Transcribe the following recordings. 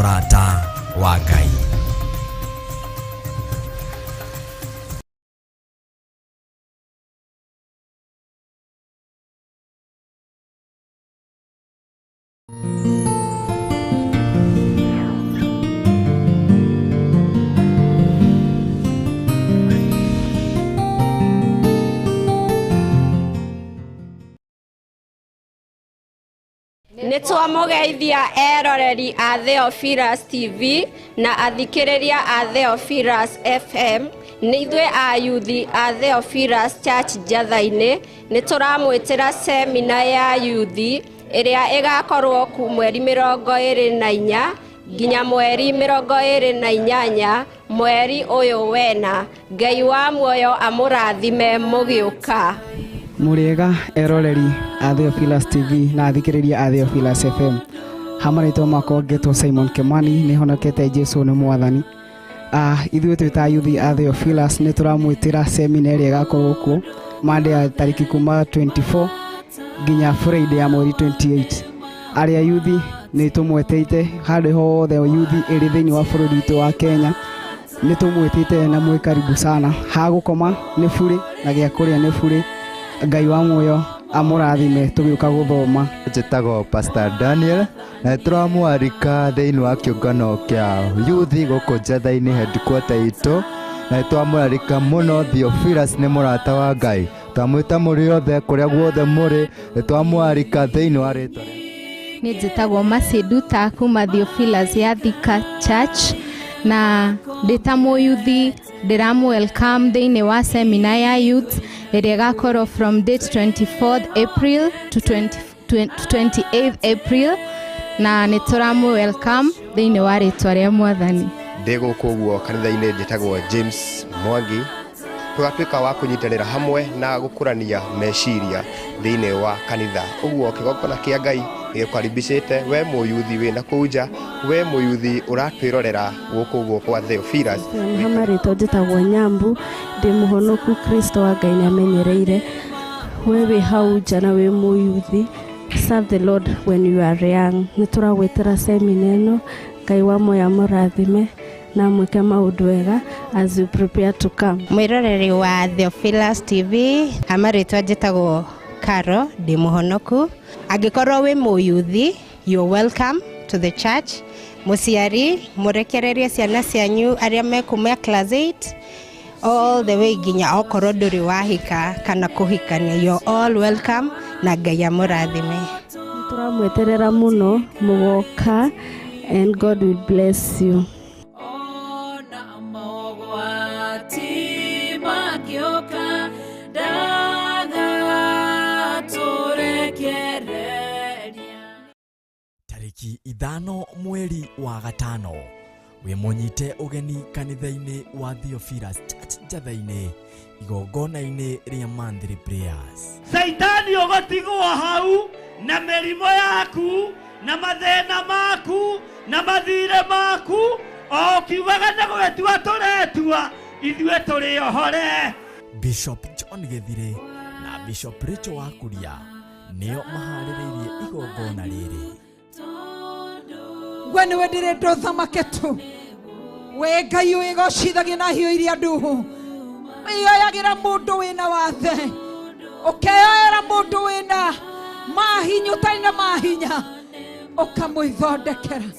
Mũrata wa Ngai. Nĩ twamũgeithia eroreri a Theophilus TV na athikĩrĩria a Theophilus FM. Nĩ ithuĩ a yuthi a Theophilus Church Njatha-inĩ, nĩ tũramwĩtĩra semina ya yuthi ĩrĩa ĩgakorwo ku mweri 24 nginya mweri 28 mweri ũyũ wena. Ngai wa muoyo amũrathime mũgĩũka. Mũrĩega eroreri a Theophilus TV na athikĩrĩria a Theophilus FM. Ha marĩtwa makwa ngetwo Simon Kimani, nĩ honokete Jesu nĩ mwathani. Ithuĩ twĩ ta yuthi a Theophilus nĩ tũramwĩtĩra semina ĩrĩa ĩgakorwo kuo Monday ya tarĩki kuma 24 nginya Friday ya mweri 28. Arĩa yuthi nĩ tũmwetĩte handũ hothe yuthi ĩrĩ thĩinĩ wa bũrũri witũ wa Kenya, nĩ tũmwĩtĩte na mwĩ karibu sana. Ha gũkoma nĩ burĩ na gĩa kũrĩa nĩ burĩ. Ngai wa muoyo amũrathime tũgĩũka gũthoma. Njĩtagwo Pastor Daniel na nĩtũramwarika thĩinĩ wa kĩũngano kĩa yuthi gũkũ Njatha-inĩ headquarter itũ, na nĩtwamũrarika mũno. Theophilus nĩ mũrata wa Ngai, twamwĩta mũrĩ othe kũrĩa guothe mũrĩ, nĩtwamwarika thĩinĩ wa rĩtwa rĩa Niĩ njĩtagwo Mercy Nduta kuma Theophilus ya Thika Church, na ndĩ ta mũyuthi ndĩramũ welcome thĩinĩ wa seminar ya youth ĩrĩa ĩgakorwo from date 24th April to 28th April, na nĩ tũramũ welcome thĩinĩ wa rĩtwa rĩa mwathani. Ndĩ gũkũ ũguo kanitha-inĩ njĩtagwo James Mwangi, tũgatuĩka wa kũnyitanĩra hamwe na gũkũrania meciria thĩinĩ wa kanitha. Ũguo kĩgongona kĩa Ngai nĩgĩkũkaribicĩte we mũyuthi wĩna kũu nja, we mũyuthi ũratwĩrorera gũkũ ũguo kwa Theophilus. Ha marĩtwa njĩtagwo Nyambu, ndĩ mũhonoku, Kristo wa Ngai nĩamenyereire. We wĩ hau nja na wĩ mũyuthi, serve the Lord when you are young. Nĩ tũragwĩtĩra semina ĩno, Ngai wa muoyo amũrathime na mwĩke maũndũ wega as you prepare to come. Mwĩroreri wa Theophilus TV, ha marĩtwa njĩtagwo Caro, ndĩ mũhonoku. Angĩkorwo wĩ mũyuthi, you're welcome to the church. Mũciari, mũrekererie ciana cianyu arĩa mekuma class 8 all the way nginya okorwo ndũrĩ wahika kana kũhikania, you're all welcome na Ngai amũrathime. Tũramweterera mũno mũgoka, and God will bless you. Ona mogwati makĩũka, ndagatũrekereria. Tarĩki 5 mweri wa 5 wĩ mũnyite ũgeni kanitha-inĩ wa Theophilus Church Njatha-inĩ, igongona-inĩ rĩa monthly prayers. Caitani ũgũtigwo hau na mĩrimũ yaku na mathĩna maku na mathirĩ maku, o ũkiugaga nĩ gwĩtua tũretua, ithuĩ tũrĩ ohore. Bishop John Gĩthirĩ na Bishop Rachel Wakuria nĩo maharĩrĩirie igongona rĩrĩ. We nĩwe ndĩrenda ũthamake tu, we Ngai wĩgocithagia na hiũ iria nduhu, wĩyoyagĩra mũndũ wĩna wathe, ũkeyoera mũndũ wĩna mahinya ũtarĩ na mahinya, ũkamwĩthondekera.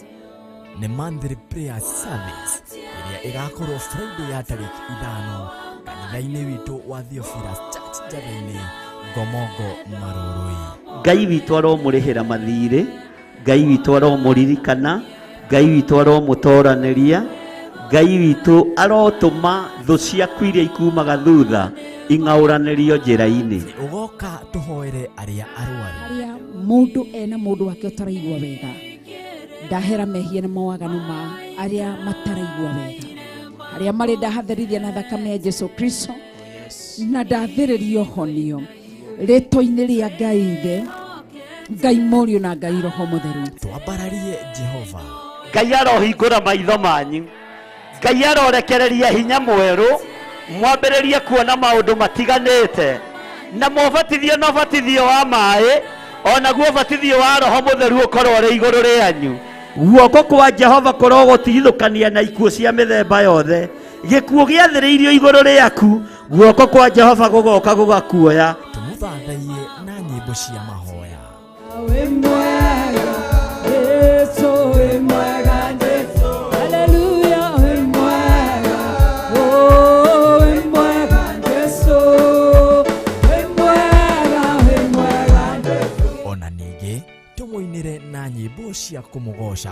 Nĩ monthly prayer service ĩrĩa ĩgakorwo Friday ya tarĩki 5 kanitha-inĩ witũ wa Theophilus Church Njatha-inĩ, Ngomongo, Marũrũi. Ngai witũ aromũrĩhĩra mathirĩ, Ngai witũ aromũririkana, Ngai witũ aromũtoranĩria, Ngai witũ arotũma thũ ciaku iria ikumaga thutha ing'aũranĩrio njĩra-inĩ. Ũgoka tũhoere arĩa arwaru. Arĩa mũndũ ena mũndũ wake ũtaraigua wega, ndahera mehia na mawaganu ma arĩa mataraigua wega, arĩa marĩ ndahatherithia na thakame ya Jesu Kristo, na ndathĩrĩrio honio rĩtwa-inĩ rĩa Ngai Ithe, Ngai Mũriũ na Ngai Roho Mũtheru. Twambararie Jehova. Ngai arohingũra maitho manyu, Ngai arorekereria hinya mwerũ, mwambĩrĩrie kuona maũndũ matiganĩte, na mũbatithio na ũbatithio wa maĩ, onaguo ũbatithio wa Roho Mũtheru ũkorwo ũrĩ igũrũ rĩanyu. Guoko kwa Jehova kũrogũtigithũkania na ikuũ cia mĩthemba yothe. Gĩkuũ gĩathĩrĩirio igũrũ rĩaku, guoko kwa Jehova gũgoka gũgakuoya. Tũmũthathaiye na nyĩmbo cia mahoya. Wĩ mwega, Jesu wĩ mwega, Jesu. Haleluya, wĩ mwega, oh, wĩ mwega, Jesu. Wĩ mwega, wĩ mwega, Jesu. Ona ningĩ tũmũinĩre na nyĩmbo cia kũmũgoca.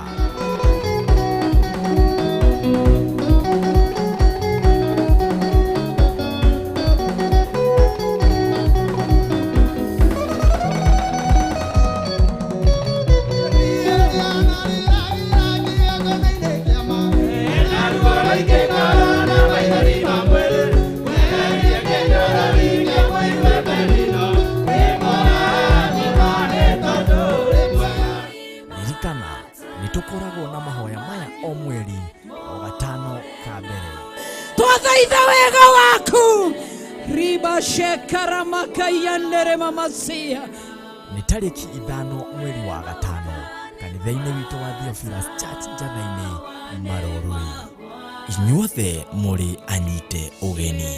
Ririkana nĩ tũkoragwo na mahoya maya o mweri o gatano ka mbere. Twathaitha wega waku riba shekaramakaiyanere mamasia. Nĩ tarĩki 5 mweri wa 5 kanitha-inĩ witũ wa Theophilus Church Njatha-inĩ Maroroi. Inyuothe mũrĩ anyite ũgeni.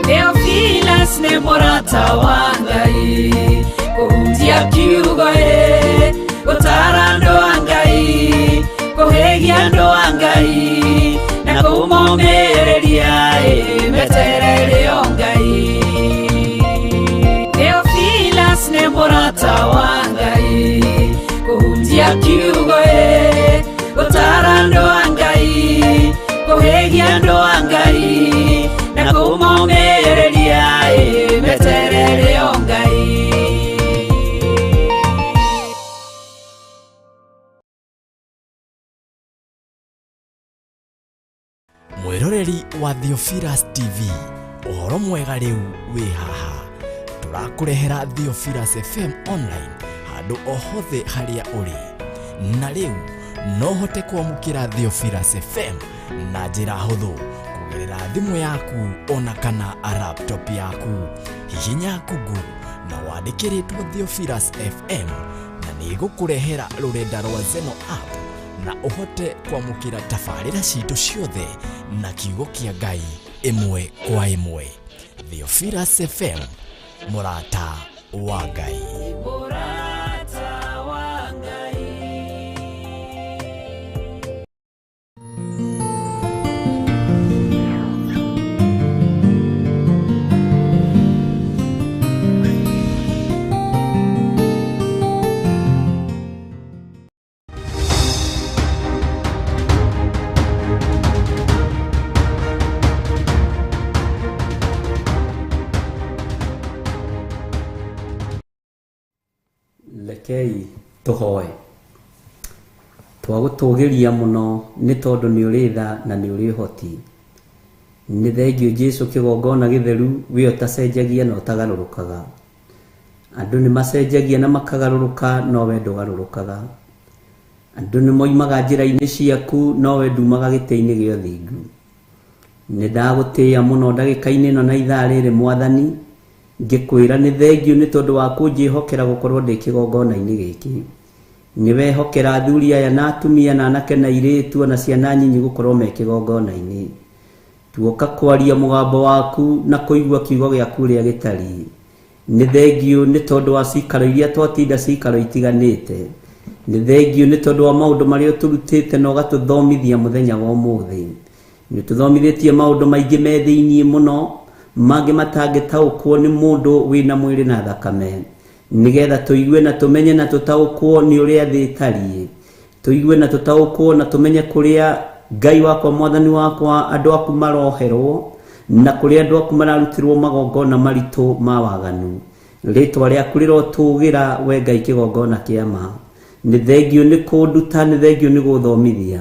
Theophilus nĩ mũrata wa Ngai, kũhunjia kiugo ĩ, gũtaara andũ a Ngai, kũhĩgia andũ a Ngai, na kũmomĩrĩria ĩ, meterere o Ngai. Theophilus nĩ mũrata wa Ngai, kũhunjia kiugo ĩ, gũtaara andũ a Ngai, kũhĩgia andũ a Ngai, na kũmomĩrĩria ĩ, meterere o Ngai. Mwĩroreri wa Theophilus TV, ũhoro mwega rĩu wĩ haha. Tũrakũrehera Theophilus FM online handũ o hothe harĩa ũrĩ. Na rĩu no ũhote kwamũkĩra Theophilus FM na njĩra hũthũ kũgerera thimũ yaku ona kana laptop yaku. Hihinya Google na wandĩkĩrĩtwo Theophilus FM na nĩ ĩgũkũrehera rũrenda rwa Zeno app na ũhote kwamũkĩra tabarĩra citũ ciothe na kiugo kĩa Ngai ĩmwe kwa ĩmwe. Theophilus FM, mũrata wa Ngai. Mũrata wa Ngai. Rekei tũhoe. Twagũtũgĩria mũno nĩ tondũ nĩ ũrĩ tha na nĩ ũrĩ ũhoti. Nĩ thengio Jesu kĩgongona gĩtheru we ũtacenjagia na ũtagarũrũkaga. Andũ nĩ macenjagia na makagarũrũka no we ndũgarũrũkaga. Andũ nĩ moimaga njĩra-inĩ ciaku no we ndumaga gĩtĩ-inĩ gĩa ũthingu. Nĩ ndagũtĩĩa mũno ndagĩka-inĩ ĩno na ithaa rĩrĩ Mwathani, ngĩkwĩra nĩ thengio nĩ tondũ wa kũnjĩhokera gũkorwo ndĩ kĩgongona-inĩ gĩkĩ. Nĩ wehokera athuri aya na atumia na anake na airĩtu ona ciana nyinyi gũkorwo me kĩgongona-inĩ. Tuoka kwaria mũgambo waku na kũigua kiugo gĩaku ũrĩa gĩtariĩ. Nĩ thengio nĩ tondũ wa cikaro iria twatinda cikaro itiganĩte. Nĩ thengio nĩ tondũ wa maũndũ marĩa ũtũrutĩte na ũgatũthomithia mũthenya wa ũmũthĩ. Nĩ ũtũthomithĩtie maũndũ maingĩ me thĩiniĩ mũno, mangĩ matangĩtaũkwo nĩ mũndũ wĩna mwĩrĩ na thakame. Nĩgetha tũigue na tũmenye na tũtaũkwo nĩ ũrĩa thĩ ĩtariĩ. Tũigue na tũtaũkwo na tũmenye kũrĩa Ngai wakwa Mwathani wakwa andũ aku maroherwo na kũrĩa andũ aku mararutĩrwo magongona maritũ ma waganu. Rĩtwa rĩaku rĩrotũgĩra we Ngai kĩgongona kĩa ma. Nĩ thengio nĩ kũnduta, nĩ thengio nĩ gũthomithia.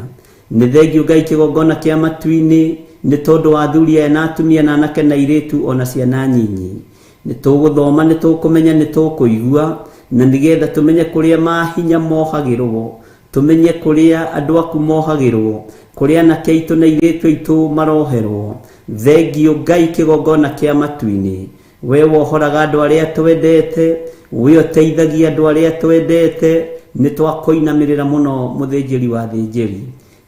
Nĩ thengio Ngai kĩgongona kĩa matu-inĩ nĩ tondũ wa athuri aya na atumia na anake na airĩtu ona ciana nyinyi. Nĩ tũgũthoma, nĩ tũkũmenya, nĩ tũkũigua, na nĩgetha tũmenye kũrĩa mahinya mohagĩrwo, tũmenye kũrĩa andũ aku mohagĩrwo, kũrĩa anake aitũ na airĩtu aitũ maroherwo. Thengio Ngai kĩgongona kĩa matu-inĩ. We wohoraga andũ arĩa twendete, we ũteithagia andũ arĩa twendete. Nĩ twakũinamĩrĩra mũno mũthĩnjĩri wa thĩnjĩri,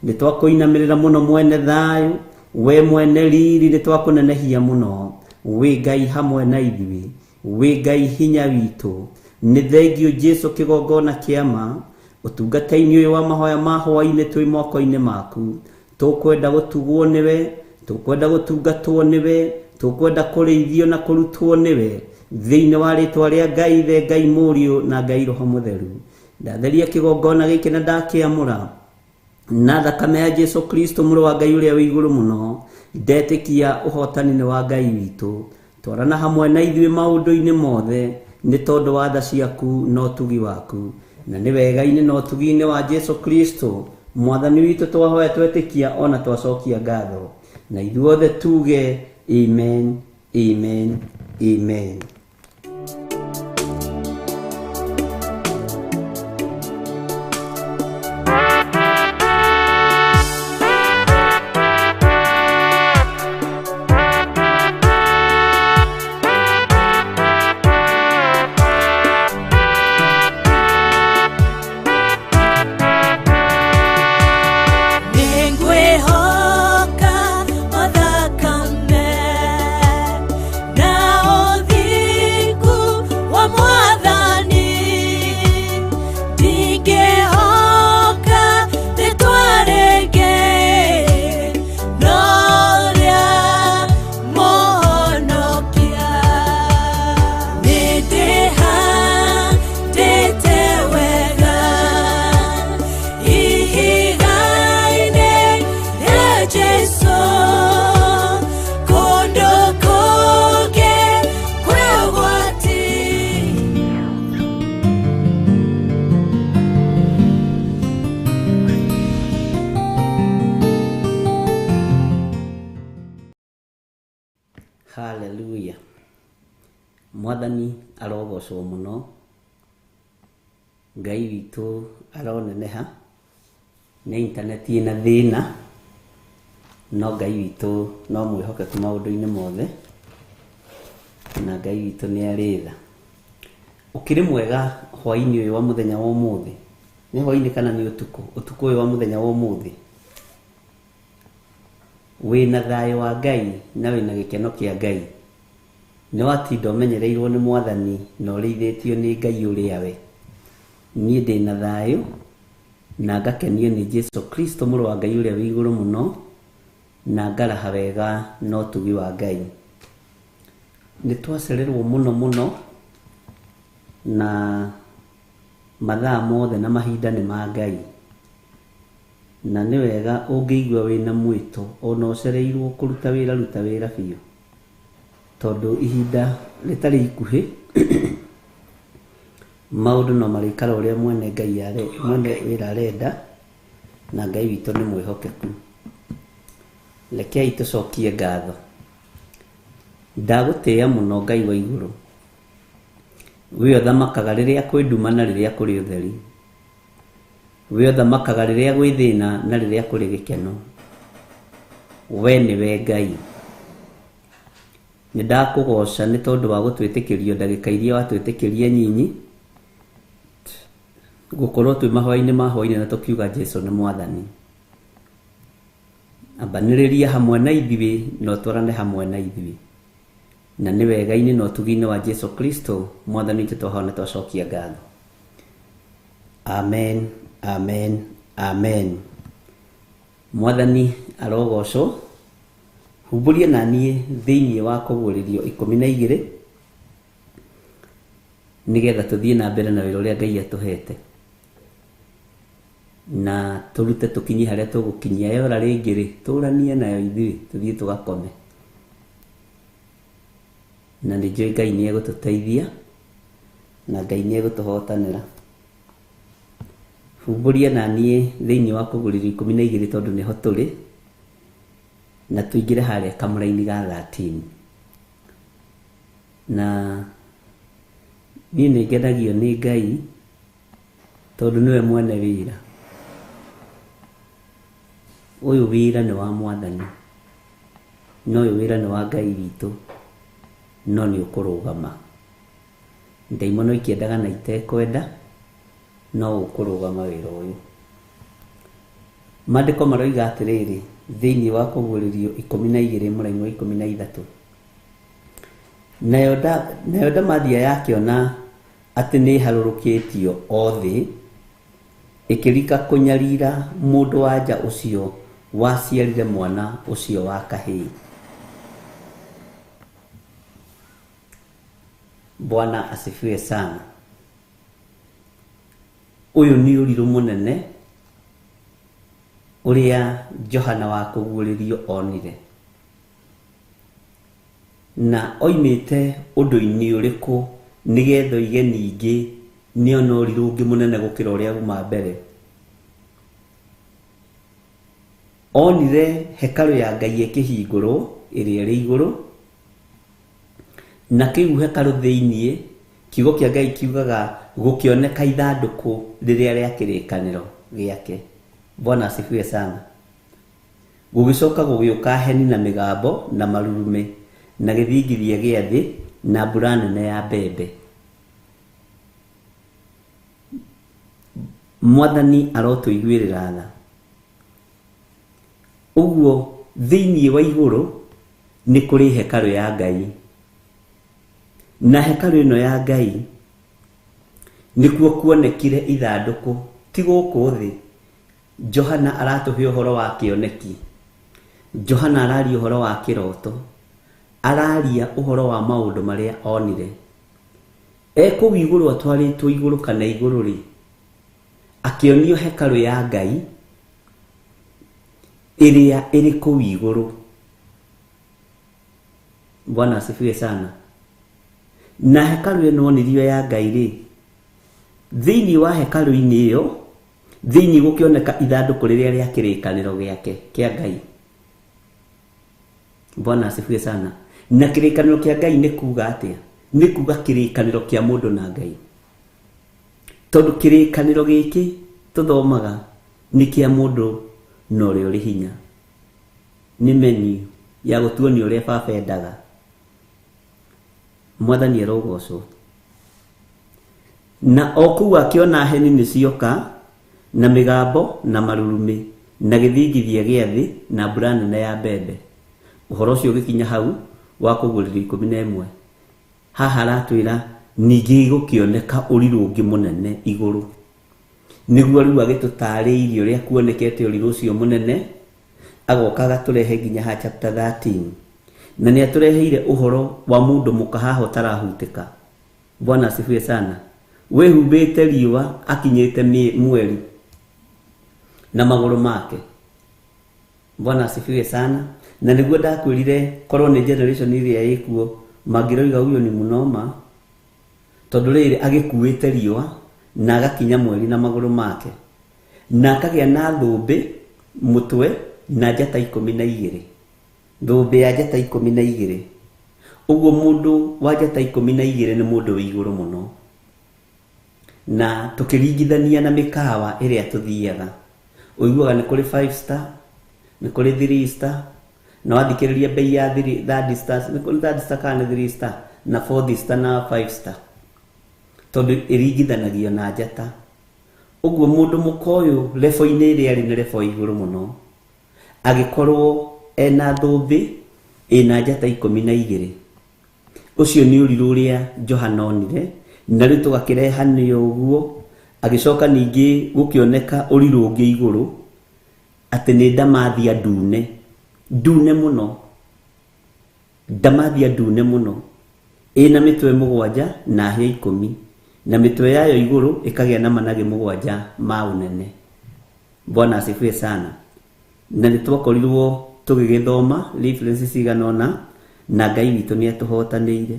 nĩ twakũinamĩrĩra mũno mwene thayũ, we mwene riri, nĩ twakũnenehia mũno. Wĩ Ngai hamwe na ithuĩ, wĩ Ngai hinya witũ. Nĩ thengio Jesu kĩgongona kĩa ma. Ũtungata-inĩ ũyũ wa mahoya ma hwaĩ-inĩ twĩ moko-inĩ maku. Tũkwenda gũtugwo nĩwe, tũkwenda gũtungatwo nĩwe, tũkwenda kũrĩithio na kũrutwo nĩwe, thĩinĩ wa rĩtwa rĩa Ngai Ithe, Ngai Mũriũ na Ngai Roho Mũtheru. Ndatheria kĩgongona gĩkĩ na ndakĩamũra na thakame ya Jesu Kristo mũrũ wa Ngai ũrĩa wĩ igũrũ mũno. Ndetĩkia ũhotani nĩ wa Ngai witũ. Twarana hamwe na ithuĩ maũndũ-inĩ mothe, nĩ tondũ wa tha ciaku na ũtugi waku, na nĩ wega-inĩ na ũtugi-inĩ wa Jesu Kristo mwathani witũ twahoya twetĩkia ona twacokia ngatho, na ithuothe tuge amen, amen, amen. Nĩngwĩhoka mathakame na ũthingu wa Mwathani, ndingĩhoka rĩtwa rĩngĩ no rĩa Mũhonokia. Nĩndĩhandĩte wega ihiga-inĩ rĩa Jesũ, kũndũ kũngĩ kwĩ ũgwati. Haleluya. Mwathani arogocwo mũno, Ngai witũ aroneneha. Nĩ intaneti ĩna thĩna, no Ngai witũ no mwĩhokeku maũndũ-inĩ mothe, na Ngai witũ nĩ arĩ tha. Ũkĩrĩ mwega hwaĩ-inĩ ũyũ wa mũthenya wa ũmũthĩ? Nĩ hwaĩ-inĩ kana nĩ ũtukũ? Ũtukũ ũyũ wa mũthenya wa ũmũthĩ wĩna thayũ wa Ngai na wĩna gĩkeno kĩa Ngai. Nĩ watinda ũmenyereirwo nĩ Mwathani na ũrĩithĩtio nĩ Ngai ũrĩa we. Niĩ ndĩna thayũ na ngakenio nĩ Jesu Kristo mũrũ wa Ngai ũrĩa wĩ igũrũ mũno, na ngaraha wega na ũtugi wa Ngai. Nĩ twacererwo mũno mũno, na mathaa mothe na mahinda nĩ ma Ngai. Na nĩ wega ũngĩigua wĩna mwĩto ona ũcereirwo kũruta wĩra, ruta wĩra biũ, tondũ ihinda rĩtarĩ ikuhĩ maũndũ no marĩikara ũrĩa mwene Ngai mwene wĩra arenda, na Ngai witũ nĩ mwĩhokeku. Rekei tũcokie ngatho. Ndagũtĩĩa mũno Ngai wa igũrũ, we ũthamakaga rĩrĩa kwĩ nduma na rĩrĩa kũrĩ ũtheri, we ũthamakaga rĩrĩa gwĩ thĩna na rĩrĩa kũrĩ gĩkeno. We nĩwe Ngai. Nĩ ndakũgoca nĩ tondũ wa gũtwĩtĩkĩrio ndagĩka iria watwĩtĩkĩria nyinyi gũkorwo twĩ mahoya-inĩ ma hwaĩ-inĩ na tũkiuga Jesu nĩ Mwathani. Ambanĩrĩria hamwe na ithuĩ na ũtwarane hamwe na ithuĩ, na nĩ wega-inĩ na ũtugi-inĩ wa Jesu Kristo Mwathani witũ twahoya na twacokia ngatho. Amen, amen, amen. Mwathani arogocwo. Humbũria na niĩ thĩinĩ wa kũguũrĩrio 12 nĩgetha tũthiĩ na mbere na wĩra ũrĩa Ngai atũhete, na tũrute tũkinye harĩa tũgũkinyia. Yora rĩngĩ rĩ, tũranie nayo ithuĩ tũthiĩ tũgakome, na nĩ njũĩ Ngai nĩ egũtũteithia na Ngai nĩ egũtũhotanĩra. Humbũria na niĩ thĩinĩ wa kũguũrĩrio 12 tondũ nĩho tũrĩ, na tũingĩre harĩa kamũraini ga 13. Na niĩ nĩ ngenagio nĩ Ngai tondũ nĩwe mwene wĩra. Ũyũ wĩra nĩ wa Mwathani, na ũyũ wĩra nĩ wa Ngai witũ, no nĩ ũkũrũgama. Ndaimono ikĩendaga na itekwenda, no ũkũrũgama wĩra ũyũ. Maandĩko maroiga atĩrĩrĩ, thĩinĩ wa kũguũrĩrio 12 mũraini wa 13, nayo ndamathia yakĩona atĩ nĩ ĩharũrũkĩtio o thĩ, ĩkĩrika kũnyarira mũndũ wa nja ũcio waciarire mwana ũcio wa kahĩĩ. Bwana asifiwe sana. Ũyũ nĩ ũrirũ mũnene ũrĩa Johana wa kũguũrĩrio onire. Na oimĩte ũndũ-inĩ ũrĩkũ nĩgetha oige ningĩ nĩona ũrirũ ũngĩ mũnene gũkĩra ũrĩa uma mbere. Onire hekarũ ya Ngai ĩkĩhingũrwo ĩrĩa ĩrĩ igũrũ, na kĩu hekarũ thĩiniĩ kiugo kĩa Ngai kiugaga gũkĩoneka ithandũkũ rĩrĩa rĩa kĩrĩkanĩro gĩake. Bwana asifiwe sana. Gũgĩcoka gũgĩũka heni na mĩgambo na marurume na gĩthingithia gĩa thĩ na mbura nene ya mbembe. Mwathani arotũiguĩrĩra tha. Ũguo thĩiniĩ wa igũrũ nĩ kũrĩ hekarũ ya Ngai, na hekarũ ĩno ya Ngai nĩkuo kuonekire ithandũkũ, ti gũkũ thĩ. Johana aratũhe ũhoro wa kĩoneki, Johana araria ũhoro wa kĩroto, araria ũhoro wa maũndũ marĩa onire. E kũu igũrũ atwarĩtwo igũrũ kana igũrũ rĩ, akĩonio hekarũ ya Ngai ĩrĩa ĩrĩ kũu igũrũ. Bwana asifiwe sana. Na hekarũ ĩno onirio ya Ngai rĩ, thĩinĩ wa hekarũ-inĩ ĩyo thĩinĩ gũkĩoneka ithandũkũ rĩrĩa rĩa kĩrĩkanĩro gĩake kĩa Ngai. Bwana asifiwe sana. Na kĩrĩkanĩro kĩa Ngai nĩ kuga atĩa? Nĩ kuga kĩrĩkanĩro kĩa mũndũ na Ngai. Tondũ kĩrĩkanĩro gĩkĩ tũthomaga nĩ kĩa mũndũ na ũrĩa ũrĩ hinya. Nĩ menu ya gũtuonia ũrĩa baba endaga. Mwathani arogocwo. Na o kũu akĩona heni nĩ cioka na mĩgambo na marurume na gĩthingithia gĩa thĩ na mbura nene ya mbembe. Ũhoro ũcio ũgĩkinya hau wa kũguũrĩrio 11. Haha aratwĩra ningĩ gũkĩoneka ũrirũ ũngĩ mũnene igũrũ. Nĩguo rĩu agĩtũtarĩirie ũrĩa kuonekete ũrirũ ũcio mũnene, agoka agatũrehe nginya ha chapter 13. Na nĩ atũreheire ũhoro wa mũndũ mũka haha ũtarahutĩka. Bwana asifiwe sana. Wĩhumbĩte riũa akinyĩte mweri na magũrũ make. Bwana asifiwe sana. Na nĩguo ndakwĩrire korwo nĩ generation ĩrĩa ĩkuo mangĩroiga huyo ni mũnoma, tondũ rĩrĩ agĩkuĩte riũa na agakinya mweri na magũrũ make, na akagĩa na thũmbĩ mũtwe na njata 12, thũmbĩ ya njata 12. Ũguo mũndũ wa njata 12 nĩ mũndũ wĩ igũrũ mũno. Na tũkĩringithania na mĩkawa ĩrĩa tũthiaga, ũiguaga nĩ kũrĩ 5 star, nĩ kũrĩ 3 star, na wathikĩrĩria bei ya third star, nĩ kũrĩ third star kana 3 star na 4 star na 5 star, tondũ ĩringithanagio na njata. Ũguo mũndũ mũka ũyũ level-inĩ ĩrĩa arĩ nĩ level igũrũ mũno, agĩkorwo ena thũmbĩ ĩna njata 12. Ũcio nĩ ũrirũ ũrĩa Johana onire, na rĩu tũgakĩrehanio ũguo. Agĩcoka ningĩ gũkĩoneka ũrirũ ũngĩ igũrũ, atĩ nĩ ndamathia ndune, ndune mũno, ndamathia ndune mũno, ĩna mĩtwe 7 na hĩa 10, na mĩtwe yayo igũrũ ĩkagĩa na managĩ 7 ma ũnene. Bwana asifiwe sana. Na nĩ twakorirwo tũgĩgĩthoma references cigana ũna, na Ngai witũ nĩ atũhotanĩire.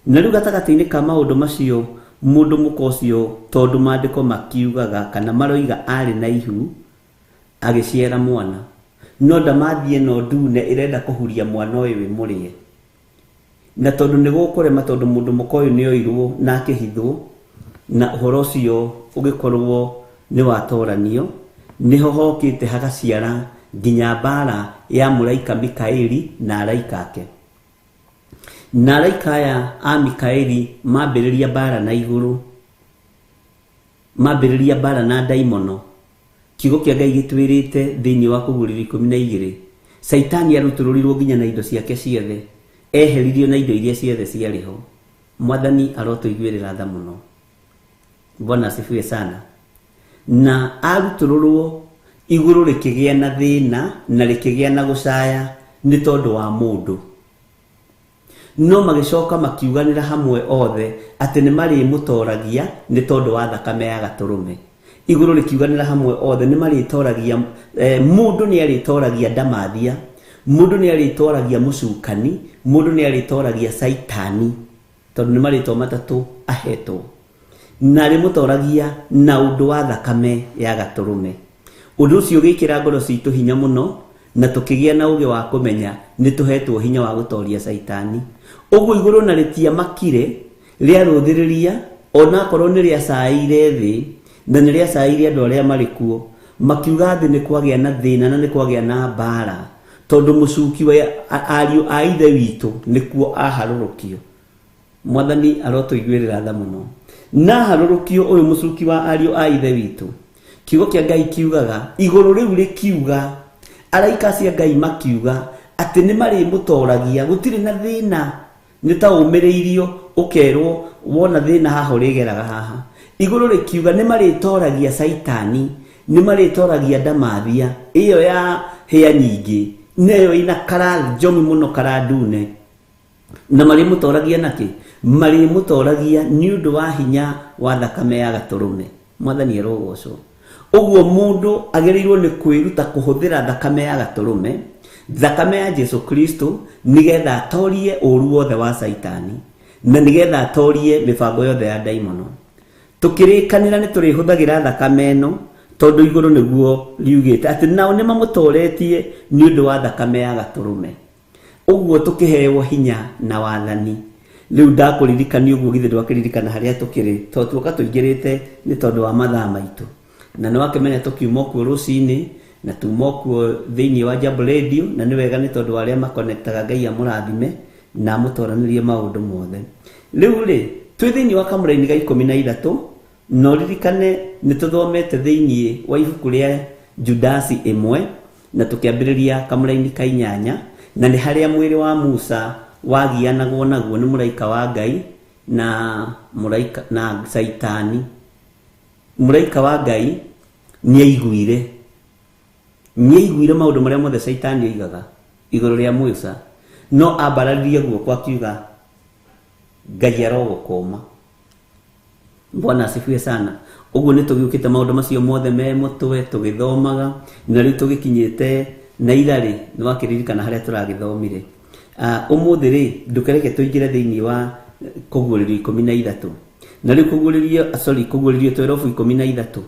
Na rĩu gatagatĩ-inĩ ka maũndũ macio, mũndũ mũka ũcio tondũ maandĩko makiugaga kana maroiga arĩ na ihu, agĩciara mwana. No ndamathia ĩno ndune ĩrenda kũhuria mwana ũyũ ĩmũrĩe. Na tondũ nĩ gũkũrema tondũ mũndũ mũka ũyũ nĩ oirwo na akĩhithwo na ũhoro ũcio ũgĩkorwo nĩ watoranio, nĩho hokĩte hagaciara nginya mbara ya mũraika Mikaeli na araika ake. Na araika aya a Mikaeli mambĩrĩria mbara na igũrũ, mambĩrĩria mbara na ndaimono. Kiugo kĩa Ngai gĩtwĩrĩte thĩinĩ wa Kũguũrĩrio 12, Caitani arutũrũrirwo nginya na indo ciake ciothe, eheririo na indo iria ciothe ciarĩ ho. Mwathani arotũiguĩrĩra tha mũno. Bwana asifiwe sana. Na arutũrũrwo igũrũ rĩkĩgĩa na thĩna na rĩkĩgĩa na gũcaya nĩ tondũ wa mũndũ. No magĩcoka makiuganĩra hamwe othe atĩ nĩ marĩmũtoragia nĩ tondũ wa thakame ya gatũrũme. Igũrũ rĩkiuganĩra hamwe othe nĩ marĩtoragia, mũndũ nĩ arĩtoragia ndamathia, mũndũ nĩ arĩtoragia mũcukani, mũndũ nĩ arĩtoragia Caitani, tondũ nĩ marĩtwa matatũ ahetwo. Na arĩmũtoragia na ũndũ wa thakame ya gatũrũme. Ũndũ ũcio ũgĩkĩra ngoro citũ hinya mũno na tũkĩgĩa na ũgĩ wa kũmenya nĩ tũhetwo hinya wa gũtoria Caitani. Ũguo igũrũ na rĩtiamakire, rĩarũthĩrĩria onakorwo nĩ rĩacaĩire thĩ na nĩ rĩacaĩire andũ arĩa marĩ kuo, makiuga thĩ nĩ kwagĩa na thĩna na nĩ kwagĩa na mbara, tondũ mũcuki wa ariũ a ithe witũ nĩkuo aharũrũkio. Mwathani arotũiguĩrĩra tha mũno. Na harũrũkio ũyũ mũcuki wa ariũ a ithe witũ, kiugo kĩa Ngai kiugaga igũrũ rĩu rĩkiuga, araika acio a Ngai makiuga atĩ nĩ marĩmũtoragia, gũtirĩ na thĩna. Nĩ ta ũmĩrĩirio ũkerwo wona thĩna haha ũrĩgeraga haha. Igũrũ rĩkiuga nĩ marĩtoragia Caitani, nĩ marĩtoragia ndamathia ĩyo ya hĩa nyingĩ, na ĩyo ĩna kara njomi mũno kara ndune. Na marĩmũtoragia nakĩ? Marĩmũtoragia nĩ ũndũ wa hinya wa thakame ya gatũrũme. Mwathani arogocwo. Ũguo mũndũ agĩrĩirwo nĩ kwĩruta kũhũthĩra thakame ya gatũrũme, thakame ya Jesu Kristo, nĩgetha atorie ũru wothe wa Caitani na nĩgetha atorie mĩbango yothe ya ndaimono. Tũkĩrĩkanĩra nĩ tũrĩhũthagĩra thakame ĩno, tondũ igũrũ nĩguo riugĩte atĩ nao nĩ mamũtoretie nĩ ũndũ wa thakame ya gatũrũme. Ũguo tũkĩheo hinya na wathani. Rĩu ndakũririkania ũguo githĩ ndwakĩririkana harĩa tũkĩrĩ, tondũ tuoka tũingĩrĩte nĩ tondũ wa mathaa maitũ. Na nĩ wakĩmenya tũkiuma kuo rũcinĩ na tuma kuo thĩinĩ wa Jambo Radio, na nĩ wega nĩ tondũ wa arĩa makonektaga Ngai amũrathime na amũtoranĩrie maũndũ mothe. Rĩu rĩ, twĩ thĩinĩ wa kamũraini ga 13, na ũririkane nĩ tũthomete thĩinĩ wa ibuku rĩa Judasi 1 na tũkĩambĩrĩria kamũraini ka 8, na nĩ harĩa mwĩrĩ wa Musa wagianagwo naguo nĩ mũraika wa Ngai na mũraika na Caitani. Mũraika wa Ngai nĩ aiguire maũndũ marĩa mothe Caitani oigaga igũrũ rĩa Musa, no ambararirie guoko akiuga Ngai arogũkũma. Bwana asifiwe sana. Ũguo nĩ tũgĩũkĩte maũndũ macio mothe me mũtwe tũgĩthomaga, na rĩu tũgĩkinyĩte na irarĩ nĩ wakĩririkana harĩa tũragĩthomire. Ũmũthĩ rĩ, ndũkereke tũingĩre thĩinĩ wa Kũguũrĩrio 13. Na rĩu kũguũrĩrio, sorry, Kũguũrĩrio 12 13.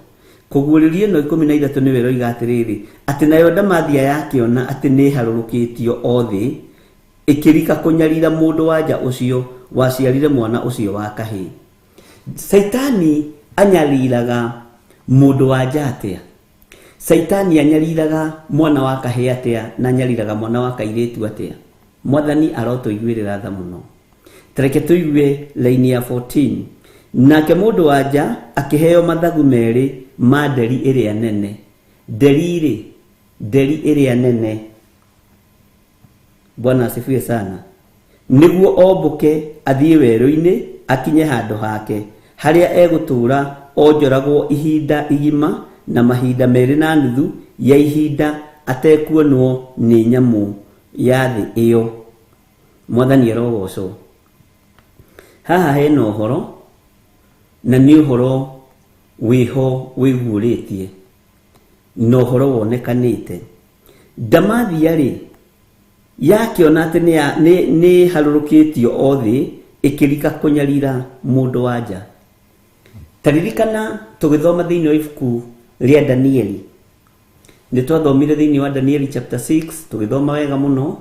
Kũguũrĩrio ĩno 13 nĩwe ĩroiga atĩrĩrĩ, atĩ nayo ndamathia yakĩona atĩ nĩ ĩharũrũkĩtio o thĩ, ĩkĩrika kũnyarira mũndũ wanja ũcio waciarire mwana ũcio wa kahĩĩ. Caitani anyariraga mũndũ wanja atĩa? Caitani anyariraga mwana wa kahĩĩ atĩa na anyariraga mwana wa kairĩtu atĩa? Mwathani arotũiguĩrĩra tha mũno. Tareke tũigue laini ya 14. Nake mũndũ wanja akĩheo mathagu merĩ ma nderi ĩrĩa nene. Nderi rĩ, nderi ĩrĩa nene. Bwana asifiwe sana. Nĩguo ombũke athiĩ werũ-inĩ akinye handũ hake harĩa egũtũũra onjoragwo ihinda igima na mahinda 2.5 ya ihinda atekuonwo nĩ nyamũ ya thĩ ĩyo. Mwathani arogocwo. Haha hena ũhoro na nĩ ũhoro wĩho wĩguũrĩtie na ũhoro wonekanĩte. Ndamathia rĩ, yakĩona atĩ nĩ ĩharũrũkĩtio o thĩ ĩkĩrika kũnyarira mũndũ wanja. Ta ririkana tũgĩthoma thĩinĩ wa ibuku rĩa Danieli. Nĩ twathomire thĩinĩ wa Danieli chapter 6, tũgĩthoma wega mũno.